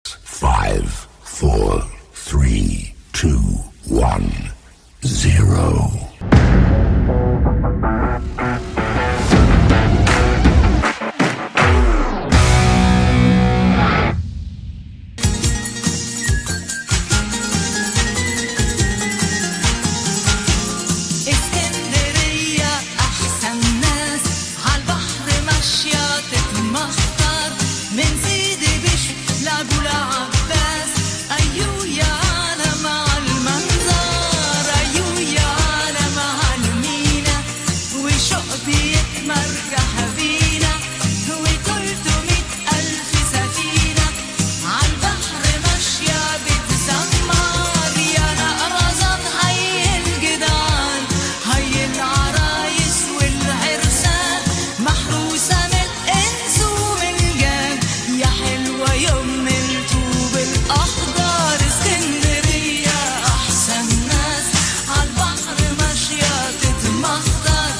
5, 4, 3, 2, 1, 0. اسكندرية أحسن ناس عالبحر ماشية تتمخطر من سيدي بشر لأبو العباس. أيو يا عالم عالمنظر، أيو يا عالم عالمينا، وشوق بيتمرجح بينا، و300 ألف سفينة عالبحر ماشية بتزمر. يا نقرزان هي الجدعان، هي العرايس والعرسان، محروسة من الإنس ومن الجان، يا حلوة يوم الطوب الأخضر. اسكندرية أحسن ناس عالبحر ماشية تتمخضر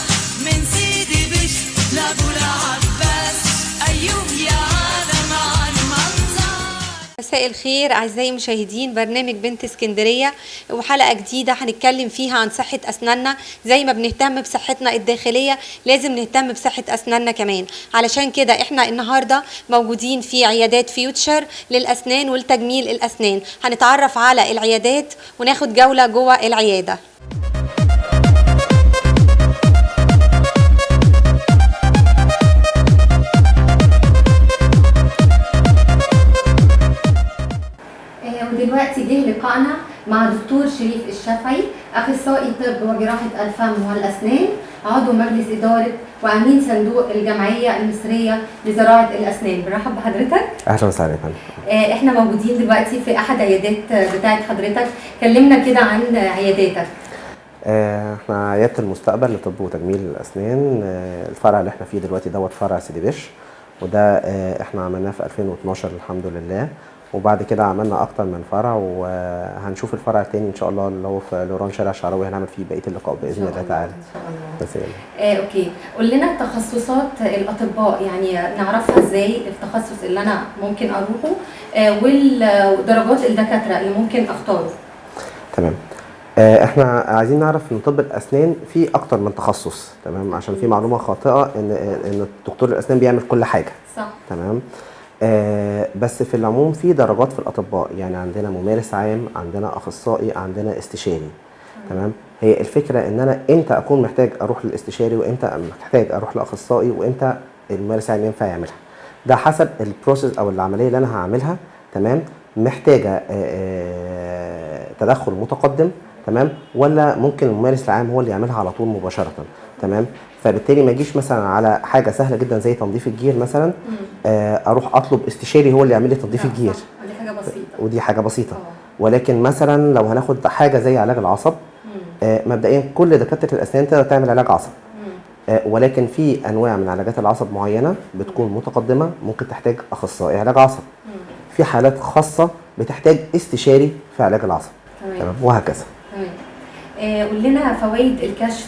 من سيدي بشر لأبو العباس. أيوه يا عالم عالمنظر. مساء الخير أعزائي مشاهدين برنامج بنت اسكندرية، وحلقة جديدة هنتكلم فيها عن صحة أسناننا. زي ما بنهتم بصحتنا الداخلية لازم نهتم بصحة أسناننا كمان، علشان كده احنا النهاردة موجودين في عيادات فيوتشر للأسنان والتجميل الأسنان. هنتعرف على العيادات وناخد جولة جوه العيادة. ودلوقتي جه لقائنا مع دكتور شريف الشافعي، اخصائي طب وجراحه الفم والاسنان، عضو مجلس ادارة وامين صندوق الجمعية المصرية لزراعه الاسنان. برحب بحضرتك. اهلا وسهلا يا فندم. احنا موجودين دلوقتي في احد عيادات بتاعه حضرتك، كلمنا كده عن عياداتك. احنا عيادة المستقبل لطب وتجميل الاسنان. الفرع اللي احنا فيه دلوقتي دوت فرع سيدي بشر، وده احنا عملناه في 2012 الحمد لله، وبعد كده عملنا اكتر من فرع، وهنشوف الفرع التاني ان شاء الله اللي هو في لوران شارع شعراوي، هنعمل فيه بقية اللقاء باذن الله تعالى. ان شاء الله. بس يلا. Okay، قول لنا تخصصات الاطباء، يعني نعرفها ازاي التخصص اللي انا ممكن اروحه، ودرجات الدكاترة اللي ممكن اختاره. تمام. احنا عايزين نعرف ان طب الاسنان فيه اكتر من تخصص، تمام، عشان في معلومة خاطئه ان دكتور الاسنان بيعمل كل حاجة. صح. تمام. بس في العموم في درجات في الاطباء، يعني عندنا ممارس عام، عندنا اخصائي، عندنا استشاري. تمام. هي الفكرة ان انا امتى اكون محتاج اروح للاستشاري، وامتى محتاج اروح لاخصائي، وامتى الممارس العام ينفع يعملها، ده حسب ال process او العملية اللي انا هعملها. تمام. محتاجه تدخل متقدم، تمام، ولا ممكن الممارس العام هو اللي يعملها على طول مباشرة. تمام. فبالتالي ما اجيش مثلا على حاجة سهلة جدا زي تنظيف الجير مثلا، اروح اطلب استشاري هو اللي يعمل لي تنظيف لا، الجير. صح. دي حاجة بسيطة. ودي حاجة بسيطة. اه. ولكن مثلا لو هناخد حاجة زي علاج العصب، مبدئيا كل دكاترة الاسنان تقدر تعمل علاج عصب، ولكن في انواع من علاجات العصب معينة بتكون متقدمة ممكن تحتاج اخصائي علاج عصب. في حالات خاصة بتحتاج استشاري في علاج العصب. تمام. وهكذا. تمام. قول لنا فوائد الكشف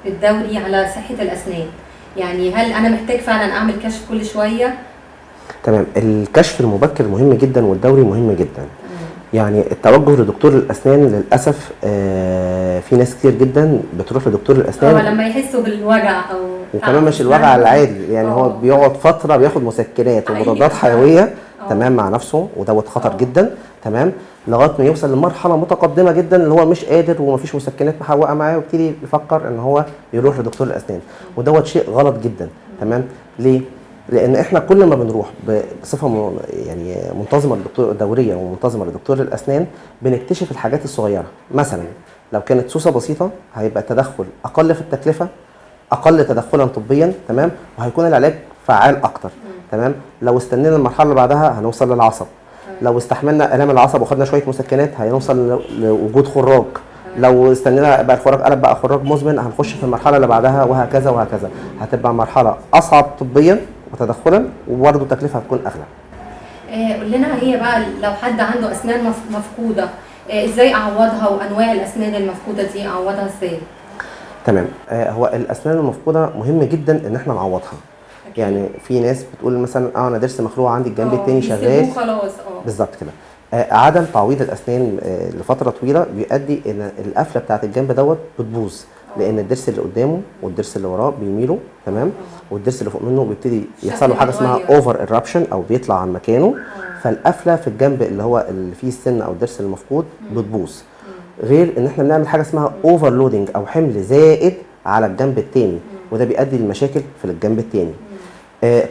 الدوري على صحة الأسنان، يعني هل أنا محتاج فعلا أعمل كشف كل شوية؟ تمام. الكشف المبكر مهم جدا والدوري مهم جدا. يعني التوجه لدكتور الاسنان للاسف في ناس كتير جدا بتروح لدكتور الاسنان لما يحسوا بالوجع أو وكمان مش الوجع العادي، يعني هو بيقعد فترة بياخد مسكنات ومضادات حيوية، تمام، مع نفسه، ودوت خطر جدا. تمام. لغاية ما يوصل لمرحلة متقدمة جدا اللي هو مش قادر ومفيش مسكنات محوقه معاه، ويبتدي يفكر ان هو يروح لدكتور الاسنان، ودوت شيء غلط جدا. تمام. ليه؟ لان احنا كل ما بنروح بصفة يعني منتظمة للدكتور، دورية ومنتظمه لدكتور الاسنان، بنكتشف الحاجات الصغيرة. مثلا لو كانت سوسة بسيطة هيبقى التدخل اقل في التكلفة، اقل تدخلا طبيا، تمام، وهيكون العلاج فعال اكتر. تمام. لو استنينا المرحلة اللي بعدها هنوصل للعصب. لو استحملنا الام العصب وخدنا شوية مسكنات هنوصل لوجود خراج. لو استنينا بقى الخراج قلب بقى خراج مزمن هنخش في المرحلة اللي بعدها، وهكذا وهكذا. هتبقى مرحلة اصعب طبيا وتدخلا، وبرضه التكلفة هتكون اغلى. قول لنا هي بقى لو حد عنده أسنان مفقودة، إزاي أعوضها، وأنواع الأسنان المفقودة دي أعوضها إزاي؟ تمام. هو الاسنان المفقودة مهم جدا ان احنا نعوضها. أكيد. يعني في ناس بتقول مثلا انا ضرس مخلوع عندي الجنب التاني بيسيبوه شغال. خلاص. بالظبط كده. عدم تعويض الاسنان لفترة طويلة بيؤدي ان القفله بتاعت الجنب دوت بتبوظ، لان الضرس اللي قدامه والضرس اللي وراه بيميلوا، تمام، والضرس اللي فوق منه بيبتدي يحصل له حاجة اسمها بيتغير. over eruption او بيطلع عن مكانه، فالقفله في الجنب اللي هو اللي فيه السن او الضرس المفقود بتبوظ. غير ان احنا بنعمل حاجة اسمها overloading او حمل زائد على الجنب التاني، وده بيؤدي لمشاكل في الجنب التاني.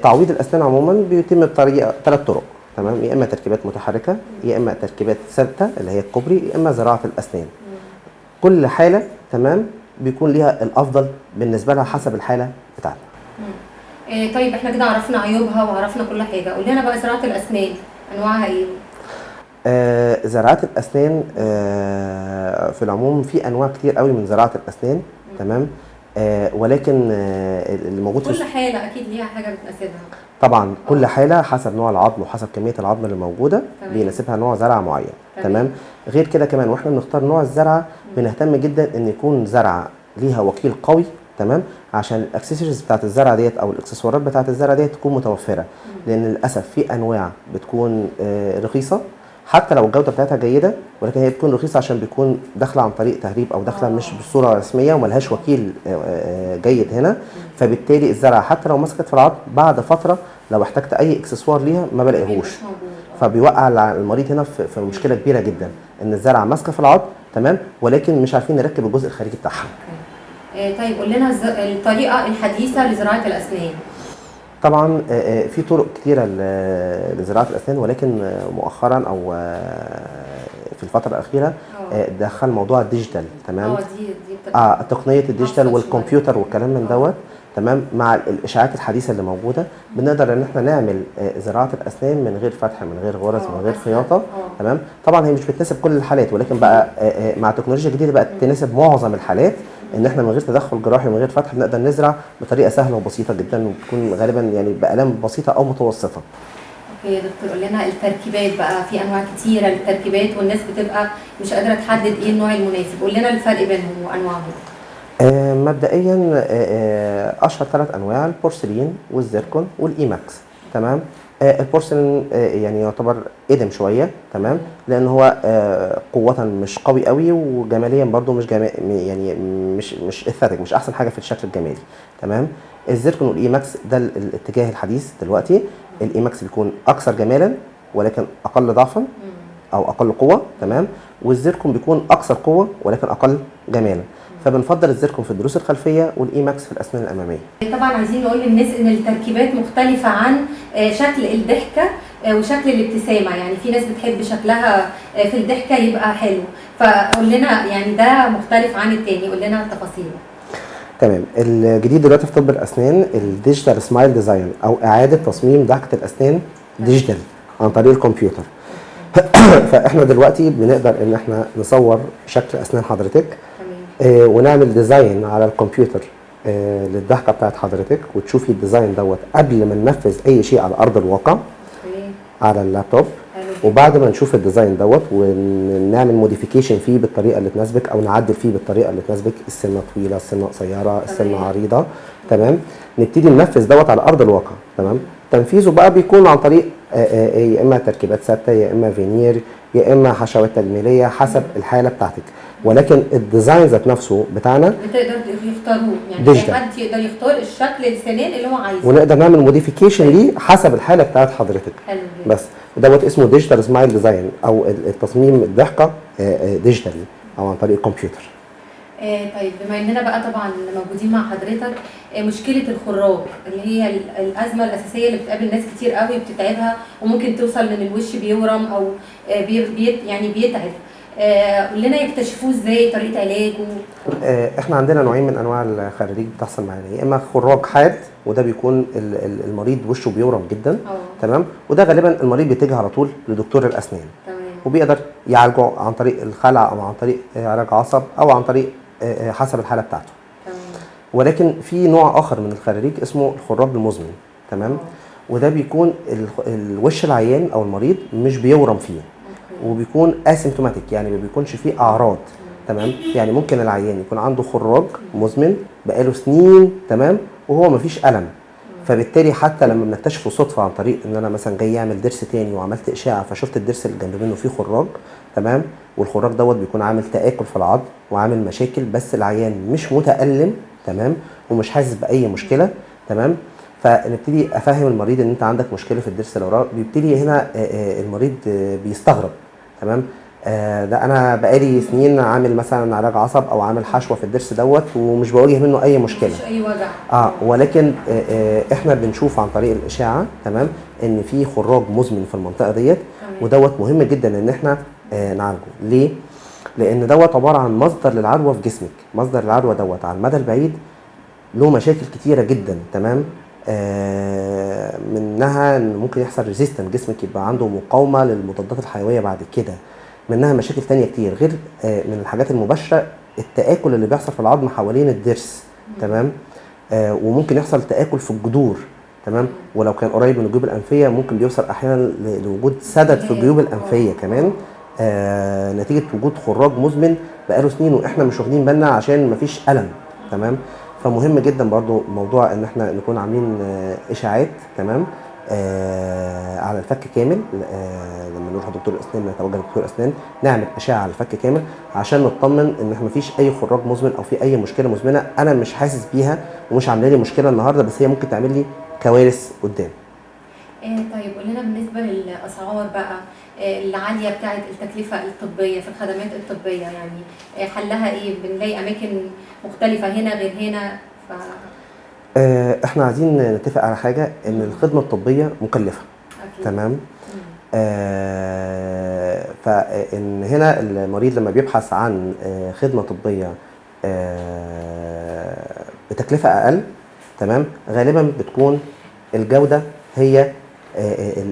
تعويض الاسنان عموما بيتم بطريقة 3 طرق، تمام، يا اما تركيبات متحركة، يا اما تركيبات ثابتة اللي هي الكوبري، يا اما زراعة الاسنان. كل حاله، تمام، بيكون ليها الافضل بالنسبة لها حسب الحالة بتاعتها. طيب احنا كده عرفنا عيوبها وعرفنا كل حاجة، قول لنا بقى زراعة الاسنان انواعها ايه؟ زراعة الاسنان في العموم في انواع كتير قوي من زراعة الاسنان، تمام، ولكن اللي موجود في كل حاله اكيد ليها حاجة بتناسبها. طبعا كل حاله حسب نوع العظم وحسب كمية العظم اللي موجودة بيناسبها نوع زرعه معين. تمام. غير كده كمان واحنا بنختار نوع الزرعه بنهتم جدا ان يكون زرعه ليها وكيل قوي، تمام، عشان الاكسسوارز بتاعت الزرعه ديت او الاكسسوارات بتاعت الزرعه ديت تكون متوفرة، لان للاسف في انواع بتكون رخيصة حتى لو الجودة بتاعتها جيدة، ولكن هي بتكون رخيصة عشان بيكون داخله عن طريق تهريب او داخله مش بصورة رسمية وملهاش وكيل جيد هنا، فبالتالي الزرعه حتى لو مسكت في العظم بعد فترة لو احتجت اي اكسسوار ليها ما بلاقيهوش، فبيوقع المريض هنا في مشكلة كبيرة جدا ان الزرعه ماسكه في العظم، تمام، ولكن مش عارفين نركب الجزء الخارجي بتاعها. طيب قول لنا الطريقة الحديثة لزراعه الاسنان. طبعا في طرق كتيرة لزراعه الاسنان، ولكن مؤخرا او في الفترة الاخيرة دخل موضوع ال digital، تمام. دي بتبقى تقنية ال digital أبسط والكمبيوتر شوية. والكلام من دوت، تمام، مع الاشعاعات الحديثة اللي موجودة بنقدر ان احنا نعمل زراعة الاسنان من غير فتح، من غير غرز، من غير أسهل. خياطة، تمام. طبعا هي مش بتناسب كل الحالات، ولكن بقى مع التكنولوجيا الجديدة بقت تناسب معظم الحالات، ان احنا من غير تدخل جراحي ومن غير فتح بنقدر نزرع بطريقة سهلة وبسيطة جدا، وبتكون غالبا يعني بالام بسيطة او متوسطه. okay يا دكتور، قول لنا التركيبات بقى، في انواع كتيرة للتركيبات والناس بتبقى مش قادرة تحدد ايه النوع المناسب، قول لنا الفرق بينهم وانواعهم. مبدئيا اشهر 3 انواع، البورسلين والزيركون وال E-max، تمام. البورسلين يعني يعتبر قدم شوية، تمام، لان هو قوة مش قوي قوي، وجماليا برضو مش يعني مش aesthetic، مش احسن حاجة في الشكل الجمالي، تمام. الزيركون وال E-max ده الاتجاه الحديث دلوقتي. ال E-max بيكون اكثر جمالا ولكن اقل ضعفا او اقل قوة، تمام، والزيركون بيكون اكثر قوة ولكن اقل جمالا، فبنفضل الزيركون في الضروس الخلفية وال E-max في الاسنان الامامية. طبعا عايزين نقول للناس ان التركيبات مختلفة عن شكل الضحكة وشكل الابتسامة، يعني في ناس بتحب شكلها في الضحكة يبقى حلو، فقول لنا يعني ده مختلف عن التاني، قول لنا تفاصيله. تمام. الجديد دلوقتي في طب الاسنان ال digital smile design، او اعاده تصميم ضحكه الاسنان digital عن طريق الكمبيوتر. فاحنا دلوقتي بنقدر ان احنا نصور شكل اسنان حضرتك، ونعمل design على الكمبيوتر للضحكه بتاعت حضرتك، وتشوفي ال design دوت قبل ما ننفذ اي شيء على ارض الواقع على اللابتوب، وبعد ما نشوف ال design دوت ونعمل modification فيه بالطريقة اللي تناسبك، او نعدل فيه بالطريقة اللي تناسبك، السنة طويلة، السنة قصيرة، السنة عريضة، تمام، نبتدي ننفذ دوت على ارض الواقع، تمام. تنفيذه بقى بيكون عن طريق يا اما تركيبات ثابتة، يا اما فينير، يا اما حشوات تجميليه حسب الحالة بتاعتك، ولكن ال design ذات نفسه بتاعنا بتقدر يختاروه، يعني اي digital. حد يقدر يختار الشكل السنان اللي هو عايزه، ونقدر نعمل modification ليه حسب الحالة بتاعت حضرتك. حلو جدا. بس دوت اسمه digital smile design، او التصميم الضحكة digitally او عن طريق الكمبيوتر. طيب بما اننا بقى طبعا موجودين مع حضرتك، مشكلة الخراج اللي هي الازمة الاساسية اللي بتقابل ناس كتير قوي بتتعبها، وممكن توصل ان الوش بيورم او يعني بيتعب، قول لنا يكتشفوه ازاي، طريقه علاجه. احنا عندنا نوعين من انواع الخراريج بتحصل معانا، يا اما خراج حاد، وده بيكون المريض وشه بيورم جدا، تمام، وده غالبا المريض بيتجه على طول لدكتور الاسنان، وبيقدر يعالجه عن طريق الخلع او عن طريق علاج عصب او عن طريق حسب الحالة بتاعته. ولكن في نوع اخر من الخراريج اسمه الخراج المزمن، تمام، وده بيكون الوش العيان او المريض مش بيورم فيه، وبيكون asymptomatic، يعني ما بيكونش فيه اعراض، تمام. يعني ممكن العيان يكون عنده خراج مزمن بقاله سنين، تمام، وهو ما فيش الم، فبالتالي حتى لما بنكتشفه صدفة عن طريق ان انا مثلا جاي اعمل ضرس تاني وعملت اشعه فشفت الضرس اللي جنب منه فيه خراج، تمام، والخراج دوت بيكون عامل تآكل في العظم وعامل مشاكل، بس العيان مش متألم، تمام، ومش حاسس باي مشكلة، تمام. فنبتدي افهم المريض ان انت عندك مشكلة في الضرس اللي وراه. بيبتدي هنا المريض بيستغرب، تمام، ده انا بقالي سنين عامل مثلا علاج عصب او عامل حشوه في الضرس دوت ومش بواجه منه اي مشكلة، مش اي وجع. ولكن احنا بنشوف عن طريق الاشعة، تمام، ان في خراج مزمن في المنطقة ديت، ودوت مهم جدا ان احنا نعالجه. ليه؟ لان دوت عبارة عن مصدر للعدوى في جسمك. مصدر العدوى دوت على المدى البعيد له مشاكل كتيرة جدا، تمام، منها ان ممكن يحصل resistance، جسمك يبقى عنده مقاومة للمضادات الحيوية بعد كده، منها مشاكل تانية كتير غير من الحاجات المباشرة التآكل اللي بيحصل في العظم حوالين الضرس، تمام، وممكن يحصل تآكل في الجذور، تمام، ولو كان قريب من الجيوب الأنفية ممكن بيوصل أحيانا لوجود سدد في الجيوب الأنفية كمان، نتيجة وجود خراج مزمن بقاله سنين وإحنا مش واخدين بالنا عشان مفيش ألم، تمام. فمهم جدا برضو موضوع إن إحنا نكون عاملين إشاعات، تمام، على الفك كامل. لما نروح دكتور الاسنان نتوجه لدكتور الاسنان نعمل اشعه على الفك كامل عشان نطمن ان احنا مفيش اي خراج مزمن او في اي مشكلة مزمنة انا مش حاسس بيها ومش عامله لي مشكلة النهارده، بس هي ممكن تعمل لي كوارث قدام. طيب قول لنا بالنسبة للاسعار بقى العالية بتاعه التكلفة الطبية في الخدمات الطبية، يعني حلها ايه؟ بنلاقي اماكن مختلفة هنا غير هنا. احنا عايزين نتفق على حاجة، ان الخدمة الطبية مكلفة، أكيد. تمام، فان هنا المريض لما بيبحث عن خدمة طبية بتكلفه اقل، تمام، غالبا بتكون الجودة هي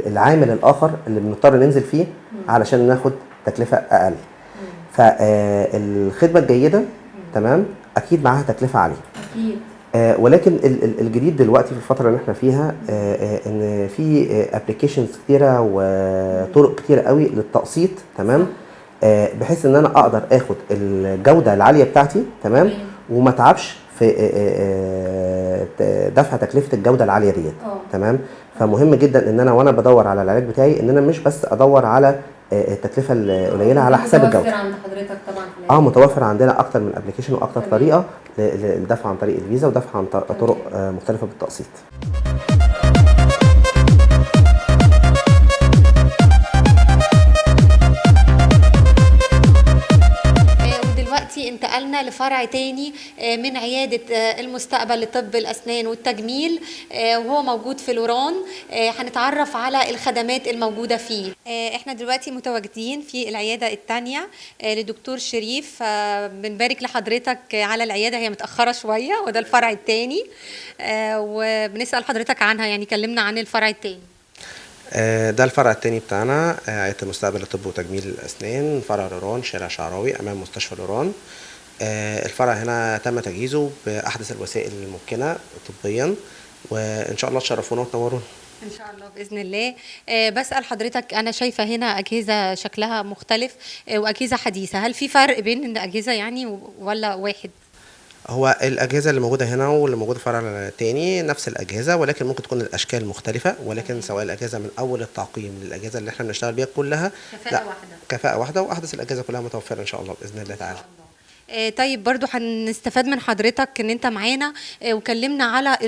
العامل الاخر اللي بنضطر ننزل فيه علشان ناخد تكلفة اقل. فالخدمه الجيدة، تمام، اكيد معاها تكلفة عالية، اكيد. ولكن الجديد دلوقتي في الفترة اللي احنا فيها ان في applications كتيرة وطرق كتيرة قوي للتقسيط، تمام، بحيث ان انا اقدر اخد الجودة العالية بتاعتي، تمام، وما اتعبش في دفع تكلفة الجودة العالية ديت، تمام. فمهم جدا ان انا وانا بدور على العلاج بتاعي ان انا مش بس ادور على التكلفة القليلة على حساب الجودة. متوفر عند حضرتك طبعا. متوفر عندنا اكتر من application واكتر طريقه للدفع عن طريق الفيزا ودفع عن طرق مختلفة بالتقسيط. ودلوقتي انتقلنا لفرع تاني من عيادة المستقبل لطب الأسنان والتجميل، وهو موجود في لوران. هنتعرف على الخدمات الموجودة فيه. احنا دلوقتي متواجدين في العيادة التانية لدكتور شريف. بنبارك لحضرتك على العيادة، هي متأخرة شوية وده الفرع التاني، وبنسأل حضرتك عنها، يعني كلمنا عن الفرع التاني. ده الفرع التاني بتاعنا، عيادة المستقبل لطب وتجميل الأسنان، فرع لوران، شارع شعراوي أمام مستشفى لوران. الفرع هنا تم تجهيزه بأحدث الوسائل الممكنة طبيا، وإن شاء الله تشرفونا وتنورونا إن شاء الله بإذن الله. بسأل حضرتك، أنا شايفة هنا أجهزة شكلها مختلف وأجهزة حديثة، هل في فرق بين الأجهزة يعني ولا واحد؟ هو الأجهزة اللي موجودة هنا واللي موجودة في الفرع التاني نفس الأجهزة، ولكن ممكن تكون الأشكال مختلفة، ولكن سواء الأجهزة من أول التعقيم للأجهزة اللي احنا بنشتغل بيها كلها كفاءة واحدة. كفاءة واحدة، وأحدث الأجهزة كلها متوفرة إن شاء الله بإذن الله تعالى. طيب برضو هنستفاد من حضرتك ان انت معانا، وكلمنا على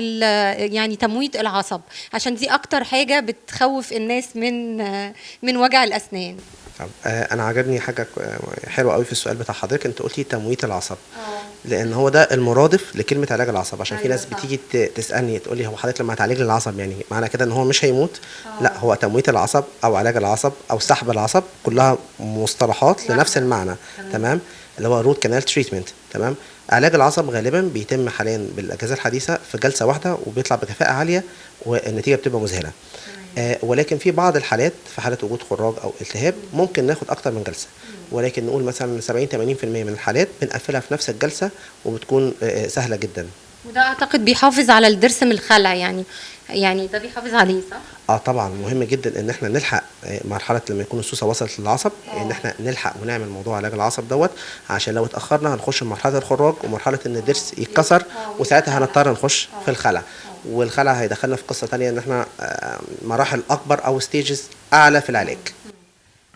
يعني تمويت العصب، عشان دي اكتر حاجة بتخوف الناس من وجع الاسنان. طب انا عجبني حاجة حلوة قوي في السؤال بتاع حضرتك، انت قلتي تمويت العصب، لان هو ده المرادف لكلمة علاج العصب، عشان في ناس بتيجي تسالني تقول لي هو حضرتك لما هتعالج العصب يعني معنى كده ان هو مش هيموت؟ لا، هو تمويت العصب او علاج العصب او سحب العصب كلها مصطلحات لنفس المعنى، تمام، اللي هو root canal treatment. تمام. علاج العصب غالبا بيتم حاليا بالاجهزة الحديثة في جلسه واحدة وبيطلع بكفاءة عالية والنتيجة بتبقى مذهلة. ولكن في بعض الحالات في حاله وجود خراج او التهاب ممكن ناخد اكتر من جلسه، ولكن نقول مثلا 70-80% من الحالات بنقفلها في نفس الجلسة وبتكون سهلة جدا. وده اعتقد بيحافظ على الضرس من الخلع، يعني ده بيحافظ عليه صح؟ طبعا مهم جدا ان احنا نلحق مرحلة لما يكون السوسه وصلت للعصب، ان احنا نلحق ونعمل موضوع علاج العصب دوت، عشان لو اتاخرنا هنخش في مرحلة الخراج ومرحلة ان الضرس يتكسر، وساعتها هنضطر نخش في الخلع. والخلع هيدخلنا في قصة تانية، ان احنا مراحل اكبر او stages اعلى في العلاج.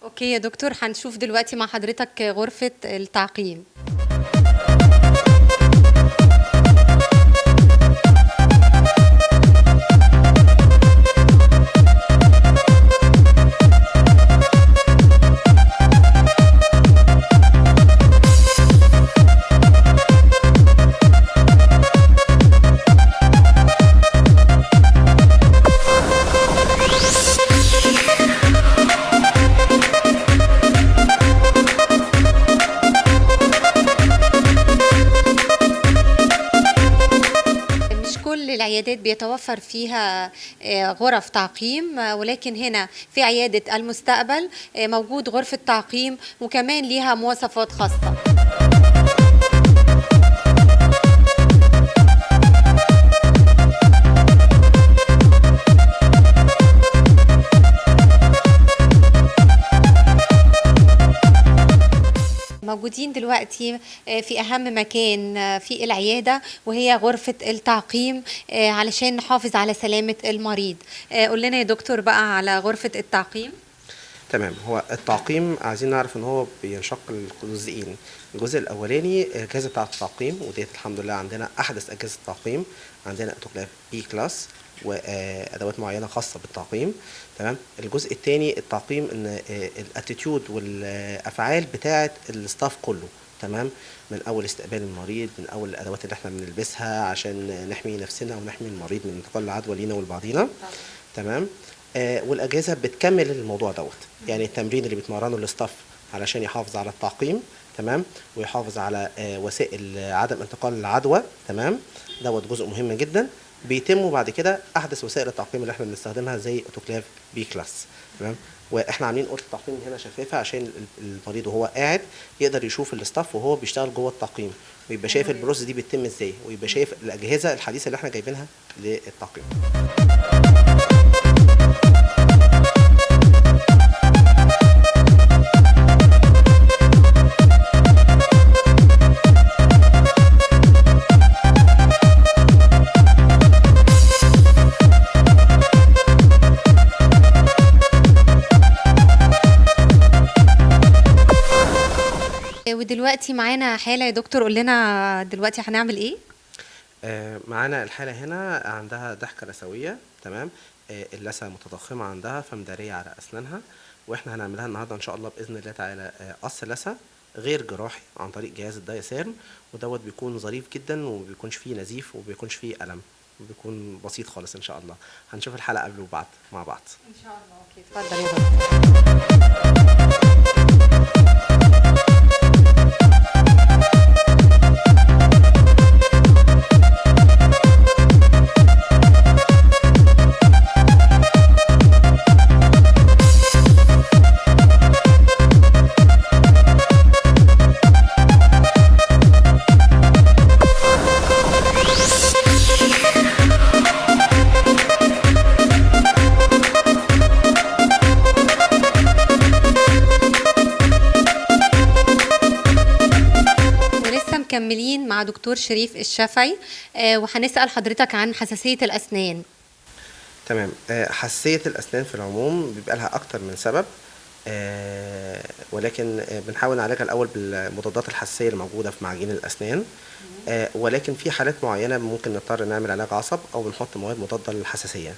okay يا دكتور، هنشوف دلوقتي مع حضرتك غرفة التعقيم. مش كل العيادات بيتوفر فيها غرف تعقيم، ولكن هنا في عيادة المستقبل موجود غرفة تعقيم، وكمان ليها مواصفات خاصة. موجودين دلوقتي في أهم مكان في العيادة، وهي غرفة التعقيم، علشان نحافظ على سلامة المريض. قول لنا يا دكتور بقى على غرفة التعقيم. تمام. هو التعقيم عايزين نعرف ان هو بينشق لجزئين. الجزء الاولاني اجهزة بتاعه التعقيم، وديت الحمد لله عندنا احدث اجهزة التعقيم، عندنا اوتوكلاف B class وادوات معينة خاصة بالتعقيم. تمام. الجزء الثاني التعقيم ان ال attitude والافعال بتاعه ال staff كله. تمام. من اول استقبال المريض، من اول الادوات اللي احنا بنلبسها عشان نحمي نفسنا ونحمي المريض من انتقال العدوى لينا ولبعضينا. تمام. والاجهزة بتكمل الموضوع دوت، يعني التمرين اللي بيتمرنه ال staff علشان يحافظ على التعقيم. تمام. ويحافظ على وسائل عدم انتقال العدوى. تمام. دوت جزء مهم جدا بيتم. بعد كده احدث وسائل التعقيم اللي احنا بنستخدمها زي اوتوكلاف B class. تمام. واحنا عاملين اوضة التعقيم هنا شفافة عشان المريض وهو قاعد يقدر يشوف ال staff وهو بيشتغل جوه التعقيم، ويبقى شايف ال process دي بتتم ازاي، ويبقى شايف الاجهزة الحديثة اللي احنا جايبينها للتعقيم. ودلوقتي معانا حالة يا دكتور، قول لنا دلوقتي هنعمل ايه؟ معانا الحالة هنا عندها ضحكة لثوية. تمام. اللثة متضخمة عندها فمدارية على أسنانها، واحنا هنعملها النهاردة إن شاء الله بإذن الله تعالى قص لثة غير جراحي عن طريق جهاز ال diatherm، ودوت بيكون ظريف جدا وما بيكونش فيه نزيف وما بيكونش فيه ألم، وبيكون بسيط خالص إن شاء الله. هنشوف الحلقة قبل وبعد مع بعض إن شاء الله. okay، اتفضل يا دكتور. ولسه مكملين مع دكتور شريف الشافعي، وهنسأل حضرتك عن حساسية الأسنان. تمام. حساسية الأسنان في العموم بيبقى لها أكتر من سبب، ولكن بنحاول نعالجها الأول بالمضادات الحساسية اللي موجودة في معاجين الأسنان، ولكن في حالات معينة ممكن نضطر نعمل علاج عصب أو بنحط مواد مضادة للحساسية.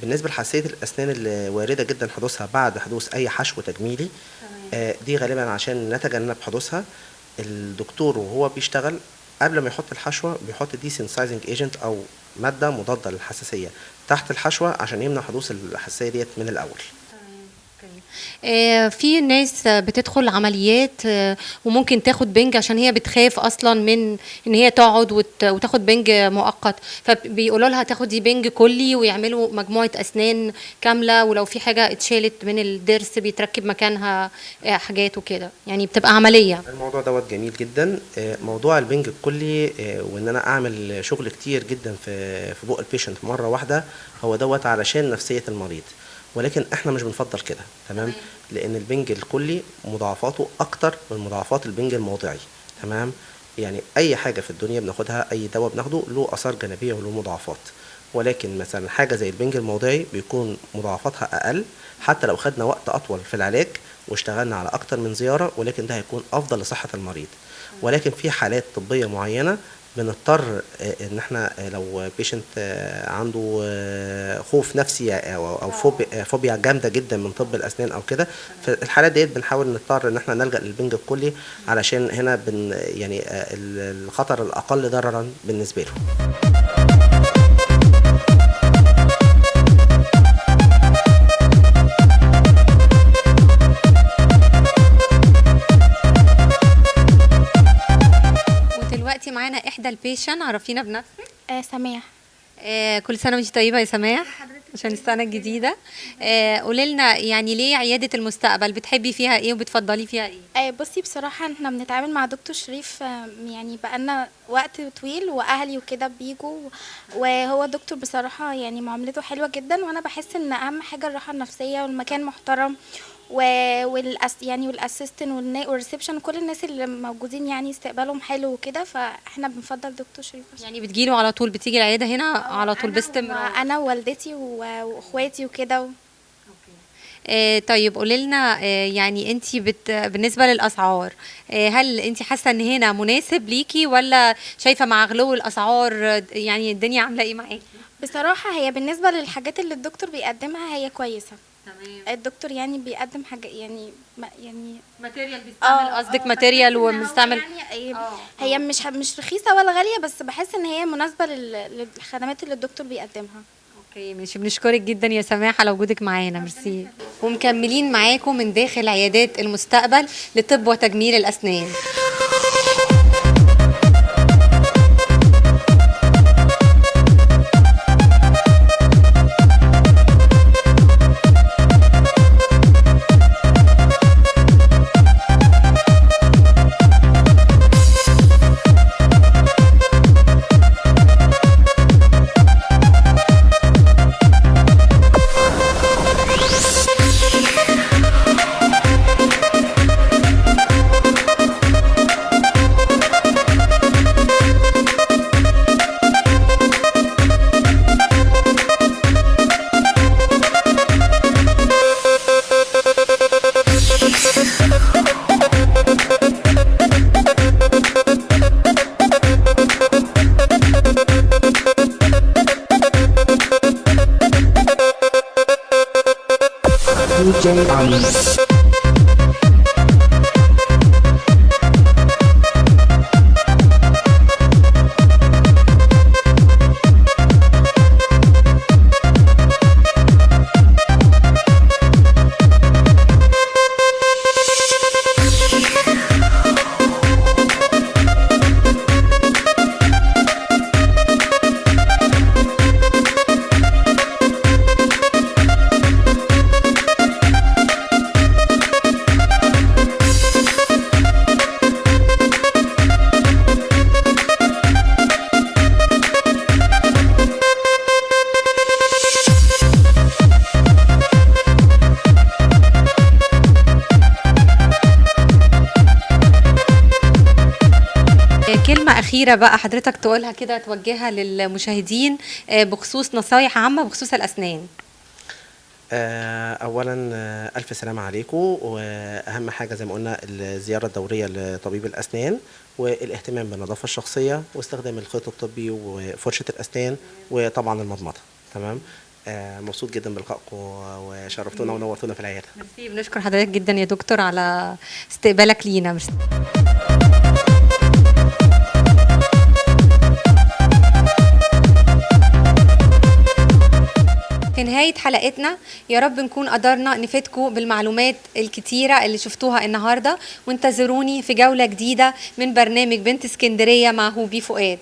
بالنسبة لحساسية الأسنان اللي واردة جدا حدوثها بعد حدوث أي حشو تجميلي، دي غالبا عشان نتجنب حدوثها الدكتور وهو بيشتغل قبل ما يحط الحشوة بيحط desensitizing agent أو مادة مضادة للحساسية تحت الحشوة عشان يمنع حدوث الحساسية ديت من الأول. في ناس بتدخل عمليات، وممكن تاخد بنج عشان هي بتخاف اصلا من ان هي تقعد وتاخد بنج مؤقت، فبيقولوا لها تاخدي بنج كلي ويعملوا مجموعة اسنان كاملة، ولو في حاجة اتشالت من الضرس بيتركب مكانها حاجات وكده، يعني بتبقى عملية. الموضوع دوت جميل جدا. موضوع البنج الكلي، وان انا اعمل شغل كتير جدا في بق ال patient مرة واحدة، هو دوت علشان نفسية المريض، ولكن احنا مش بنفضل كده. تمام. لان البنج الكلي مضاعفاته اكتر من مضاعفات البنج الموضعي. تمام. يعني اي حاجة في الدنيا بناخدها، اي دواء بناخده له اثار جانبيه وله مضاعفات، ولكن مثلا حاجة زي البنج الموضعي بيكون مضاعفاتها اقل، حتى لو خدنا وقت اطول في العلاج واشتغلنا على اكتر من زيارة، ولكن ده هيكون افضل لصحة المريض. ولكن في حالات طبية معينة بنضطر ان احنا لو patient عنده خوف نفسي او فوبيا جامدة جدا من طب الاسنان او كده، في الحالات ديت بنحاول نضطر ان احنا نلجا للبنج الكلي، علشان هنا يعني الخطر الاقل ضررا بالنسبة له. ودلوقتي معانا احدى ال patient، عرفينا بنفسك. سماح. كل سنة وانت طيبة يا سماح عشان السنة الجديدة. قولي لنا يعني ليه عيادة المستقبل، بتحبي فيها ايه وبتفضلي فيها ايه؟ بصي بصراحة احنا بنتعامل مع دكتور شريف يعني بقالنا وقت طويل، واهلي وكده بيجوا، وهو دكتور بصراحة يعني معاملته حلوة جدا، وانا بحس ان اهم حاجة الراحة النفسية، والمكان محترم، يعني وال assistant وال reception، كل الناس اللي موجودين يعني استقبالهم حلو وكده، فاحنا بنفضل دكتور شريف. يعني بتجيله على طول، بتيجي العيادة هنا على طول باستمرار؟ انا ووالدتي واخواتي وكده. طيب قولي لنا يعني انت بالنسبة للاسعار، هل انت حاسه ان هنا مناسب ليكي، ولا شايفه مع غلو الاسعار يعني الدنيا عامله ايه معاكي؟ بصراحة هي بالنسبة للحاجات اللي الدكتور بيقدمها هي كويسة. تمام. الدكتور يعني بيقدم حاجة يعني يعني material بيستعمل، قصدك material ومستعمل يعني هي مش رخيصة ولا غالية، بس بحس ان هي مناسبة للخدمات اللي الدكتور بيقدمها. okay ماشي، بنشكرك جدا يا سماح على وجودك معانا، ميرسي. ومكملين معاكم من داخل عيادات المستقبل لطب وتجميل الاسنان. DJ Ali. كلمة أخيرة بقى حضرتك تقولها كده، توجهها للمشاهدين بخصوص نصايح عامة بخصوص الأسنان. أولا ألف سلامة عليكم، وأهم حاجة زي ما قلنا الزيارة الدورية لطبيب الأسنان، والاهتمام بالنظافة الشخصية، واستخدام الخيط الطبي وفرشة الأسنان، وطبعا المضمضة. تمام. مبسوط جدا بلقائكم وشرفتونا ونورتونا في العيادة. ميرسي، بنشكر حضرتك جدا يا دكتور على استقبالك لينا. ميرسي. في نهاية حلقتنا يا رب نكون قدرنا نفيدكم بالمعلومات الكتيرة اللي شفتوها النهاردة، وانتظروني في جولة جديدة من برنامج بنت اسكندرية مع هوبي فؤاد.